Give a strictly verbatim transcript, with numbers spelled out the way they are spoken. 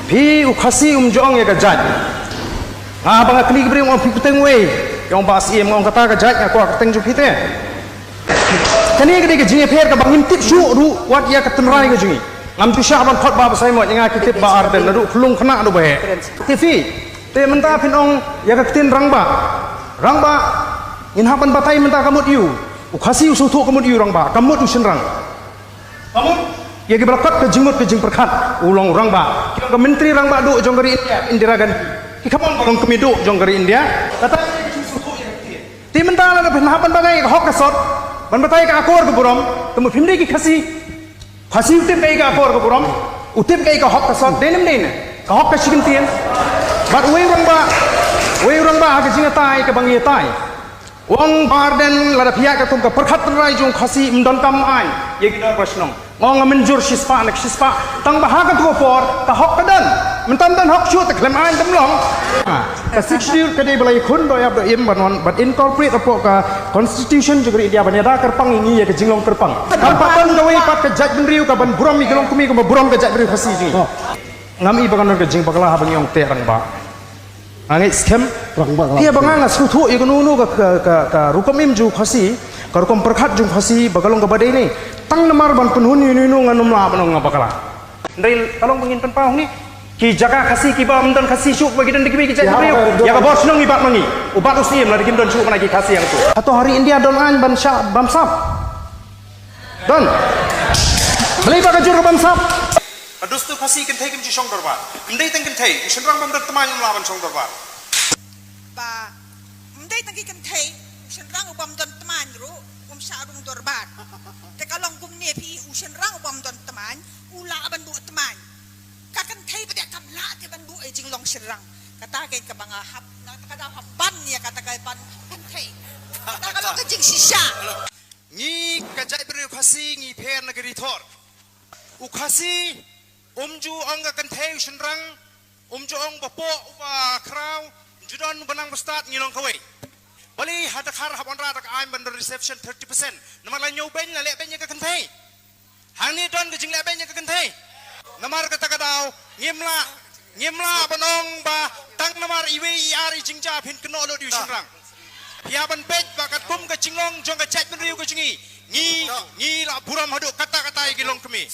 Phi u Khasi um ju ong ïa ka jait. Nga ba nga kylli ki briew, ong phi kyrteng wei. Ïa ong Bah Syiem, nga ong kata ka jait, nga kwah kyrteng jong phi te. Kane ka dei ka jingïapher kaba ngim tip shuh ruh wat ïa ka tynrai ka jong ngi. Ngam ju shah ban khot Bah Basaiawmoit, nga ki tip Bah Ardent naduh khyllung khynnah haduh ba heh. Te phi, te mynta phin ong ïa ka ktien rangbah. Rangbah, ngin hap ban batai mynta ka mut ïa u. U Khasi u sngewthuh ka mut ïa u rangbah, ka mut u shynrang. Ka mut ïa kiba la kot ka jingmut ka jingpyrkhat, u long u rangbah. Ki long ka myntri rangbah duh jong ka ri India, Indira Gandhi. Ki kham ong ba long kmie duh jong ka ri India. Kata ka jingsuh ïa ka ktien. Te mynta lada phin hap ban batai ka hok ka sot, ban batai ka akor ka burom, te mut phim dei ki Khasi. Khasi u tip kaei ka akor ka burom, u tip kaei ka hok ka sot, dei ne ym dei ne? Ka hok ka shi kyntien. Bad uwei u rangbah, uwei u rangbah ha ka jingïatai kaba ngi ïatai. U ong Bah Ardent, lada phi ïaid katkum ka pyrkhat tynrai jong u Khasi, ym donkam aiñ ïa ki dorbar shnong. Nga ong nga mynjur shispah na shispah. Tang ba ha katu ka por ka hok ka don. Mynta ym don hok shuh te khlem aiñ te ym long. Ka Sixth Schedule ka dei ba la ïakhun da u ïap da u im ban wan, ban incorporate hapoh ka Constitution jong ka ri India ban ïada kyrpang ïa ngi ïa ka jinglong kyrpang. Kam pat don kawei pat ka jaitbynriew kaban burom ïa ka longkmie kumba burom ka jaitbynriew Khasi jong ngi. Ngam i ba kan don ka jingbakla haba ngi ong te rangbah. Nga ngeit skhem. Rangbah, rangbah. Ïa ba nga nga sngewthuh ïa kano kano ka, ka, ka, ka rukom im jong u Khasi, ka rukom pyrkhat jong u Khasi, ba ka long kaba dei ne. Tang namar ban pynhun ïa uno uno ngan ym lah ban ong nga bakla. Hynrei ka long ba ngin pynpaw hangne. Ki jaka Khasi kiba ym don Khasi shuh ba ki don da kiwei ki jait briew. Ïa ka bor shnong i Bah Mangi. U Bah u Syiem lada kim don shuh mana ki Khasi ïa katu. Hato ha ri India don aiñ ban shah bamsap? Don. Balei ba ka jur ka bamsap? Ka dustu Khasi kynthei kim ju shong dorbar. Ym dei tang kynthei, u shynrang bym don tmain um lah ban shong dorbar. Ba, ym dei tang ki kynthei, u shynrang u bym don tmain ruh um shah rung dorbar. Te ka long kumne phi, u shynrang u bym don tmain u lah ban buh tmain. Ka kynthei pat kam lah te ban buh ïa jinglong shynrang. Kata ka kaba nga hap, na kata ka daw hap ban ïa kata ka ban kynthei. Kata ka long ka jingshisha. Ngi ka jaitbynriew Khasi ngi pher na ka ri Thor. U Khasi um ju ong ka kynthei u shynrang, um ju ong ba poh uba khraw, um ju don uba nang ba stad, ngi long kawei. Balei ha Dkhar hap wanrah da ka aiñ ban don reservation thirty percent? Namar la ñiew beiñ, la leh beiñ ïa ka kynthei. Hangne don ka jingleh beiñ ïa ka kynthei. Namar kata ka daw ngim lah, ngim lah ban ong ba tang namar iwei i ar i jingjia phin kynnoh lut ïa u shynrang. Phi hap ban peit ba katkum ka jinglong jong ka jaitbynriew ka jong ngi, ngi, ngi la burom haduh katta katta ïa ki longkmie.